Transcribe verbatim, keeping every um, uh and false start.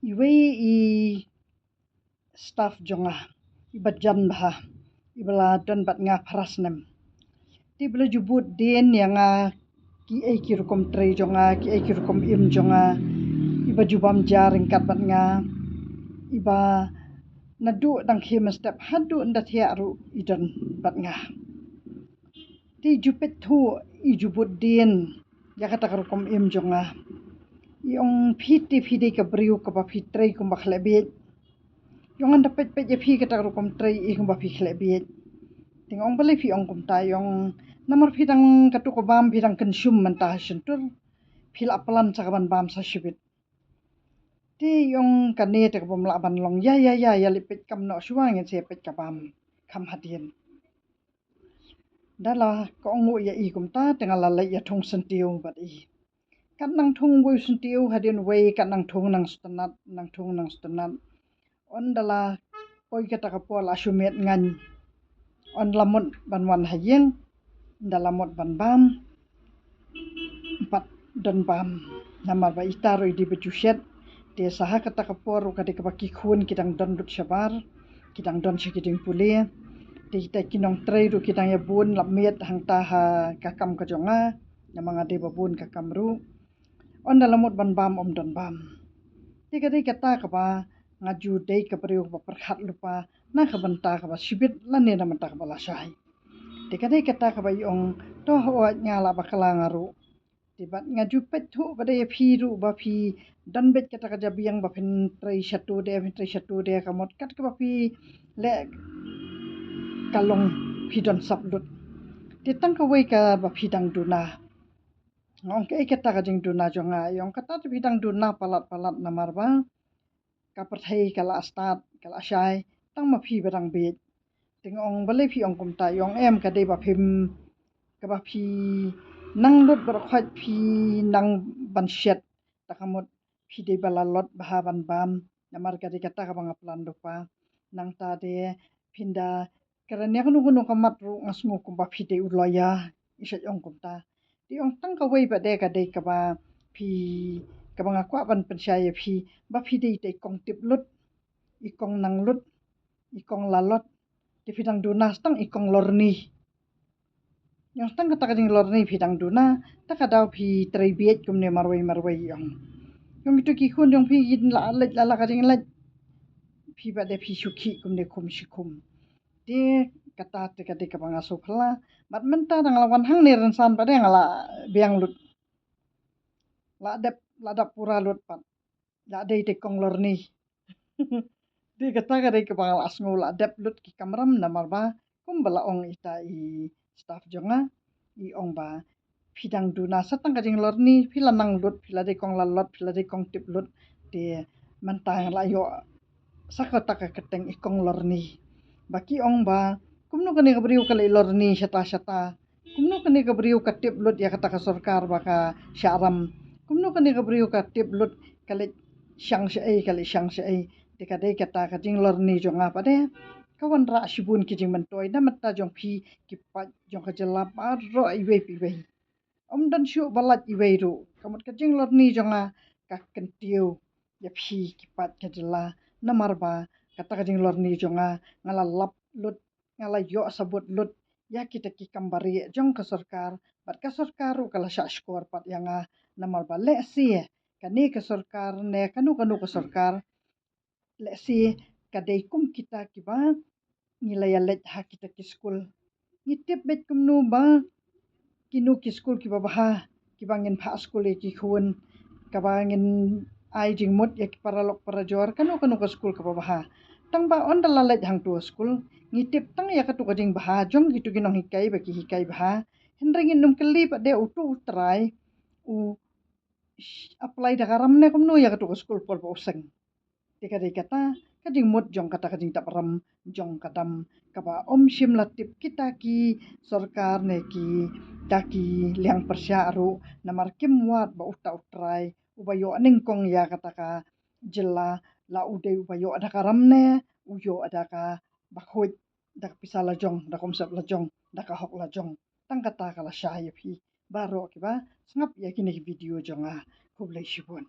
iwei i staff jong nga, iba jan bha, iba la don bad nga phra snem. Te ba la ju bud dien ïa nga kiei ki rukom trei jong nga, kiei ki rukom im jong nga, iba ju bam ja ryngkat bad nga, iba naduh dang khie mynstep haduh ynda thiah ruh i don bad nga. Te ju peit thuh, i ju bud dien ïa kata ka rukom im jong nga. I ong phi te phi dei ka briew kaba phi trei kumba khleh bieit. I ong ynda peit peit ïa phi kata ka rukom trei i kumba phi khleh bieit. Te nga ong balei phi ong kumta, i ong namar phi dang katu ka bam phi dang kynsum mynta ha shyntur. Phi la plan sa ka ban bam sa shibit. Te i ong kane te ka bym lah ban long, ïa ïa ïa ïa leit peit kam noh shuwa, ngin sa peit ka bam kham hadien. Da la ka ong u ïa i kumta te nga la leit ïa thung syntiew bad i. Kat nang thung wei syntiew hadien wei, kat nang thung nang stunat, nang thung nang stunat. Ynda la poi kata ka por la shu miet ngan. Ynda la mut ban wan ha ïing, ynda la mut ban bam. Pat don bam. Namar ba ita ruh i dei ba ju shet. Te sa ha kata ka por ruh ka dei kaba ki khun ki dang don lut shabar, ki dang don sha ki jingpule. Te kita ki nongtrei ruh ki dang ïa bun lap miet hangta ha ka kam ka jong nga. Namar nga dei ba bun ka kam ruh. Ynda la mut ban bam ym don bam. Te ka dei kata kaba nga ju dei ka briew kaba pyrkhat lypa na ka bynta kaba shibit lane na bynta kaba lashai. Te ka dei kata kaba i ong to hooid nga la bakla nga ruh. Te bad nga ju peit thuh ba dei ïa phi ruh ba phi don beit kata ka jabieng ba phin trei shatu de, phin trei shatu de, ka mut kat kaba phi leh ka long phi don sap lut. Te tang kawei kaba phi dang duna. Nga ong kaei kata ka jingduna jong nga, i ong kata te phi dang duna palat palat namar ba ka pyrthei ka la stad, ka la shai, tang ma phi ba dang bieit. Te nga ong balei phi ong kumta, i ong em ka dei ba phim, kaba phi nang lut baroh khoit phi nang ban shet, ta ka mut phi dei ba la lot bha ban bam, namar ka dei kata kaba nga plan lypa. Nangta de phin da kren ïa kano kano ka mat ruh nga sngew kumba phi dei u lawyer, i shait ong kumta. Te i ong tang kawei pat de ka dei kaba phi, kaba nga kwah ban pynshai ïa phi, ba phi dei te i kong tip lut, i kong nang lut, i kong la lot. Te phi dang duna sa tang i kong lorni. I ong sa tang kata ka jinglorni phi dang duna, ta ka daw phi trei bieit kumne marwei marwei, i ong. I ong kito ki khun jong phi kin la leit la la ka jingleit. Phi bad de phi shu khih kumne khum shi khum. Te kata te ka dei kaba nga sngewphylla. Bad mynta dang la wan hangne rynsan bad de nga la biang lut. La dep, la dap pura lut pat. La dei te kong lorni. Te kata ka dei kaba nga la sngew la dep lut ki kamram namar ba kumba la ong ita i staff jong nga, i ong ba phi dang duna sa tang ka jinglorni, phi la nang lut, phi la dei kong la lot, phi la dei kong tip lut. Te mynta nga la ïoh sa kata ka kyrteng i kong lorni. Ba ki ong ba kumno kane ka briew ka leit lorni shata shata. Kumno kane ka briew ka tip lut ïa kata ka sorkar ba ka shah ram. Kumno kane ka briew ka tip lut ka leit shang shaei, ka leit shang shaei. Te ka dei kata ka jinglorni jong nga pat de. Ka wanrah shibun ki jingmyntoi na bynta jong phi ki paid jong ka jylla baroh iwei pa iwei. Ym don shuh ba lait iwei ruh. Ka mut ka jinglorni jong nga ka kyntiew ïa phi ki paid ka jylla. Namar ba kata ka jinglorni jong nga, nga la lap lut, nga la ïoh sabut lut ïa kita ki kam barieh jong ka sorkar, bad ka sorkar ruh ka la shah shkor pat ïa nga. Namar ba lehse kane ka sorkar ne kano kano ka sorkar, lehse ka dei kum kita kiba ngi la ïaleit ha kita ki skul. Ngi tip beit kumno ba kino ki skul kiba bha, kiba ngin phah skul ïa ki khun, kaba ngin ai jingmut ïa ki paralok parajor, kano kano ka skul kaba bha. Tang ba ynda la leit hangto skul, ngi tip tang ïa kato ka jingbha jong kito ki nonghikai ba ki hikai bha. Hynrei ngin ym kylli pat de uto u trai u apply da ka ram ne kumno ïa kato ka skul por ba u seng. Te ka dei kata ka jingmut jong kata ka jingdap ram jong ka dam, kaba ym shym la tip kita ki sorkar ne kita ki liang pyrshah ruh, namar kim wad ba uta u trai uba ïoh nyngkong ïa kata ka jylla, la u dei uba ïoh da ka ram ne u ïoh da kaba khuid, da ka pisa la jong, da ka umsap la jong, da ka hok la jong. Tang kata ka la shai ïa phi baroh kiba sngap ïa kine ki video jong nga. Khublei shibun.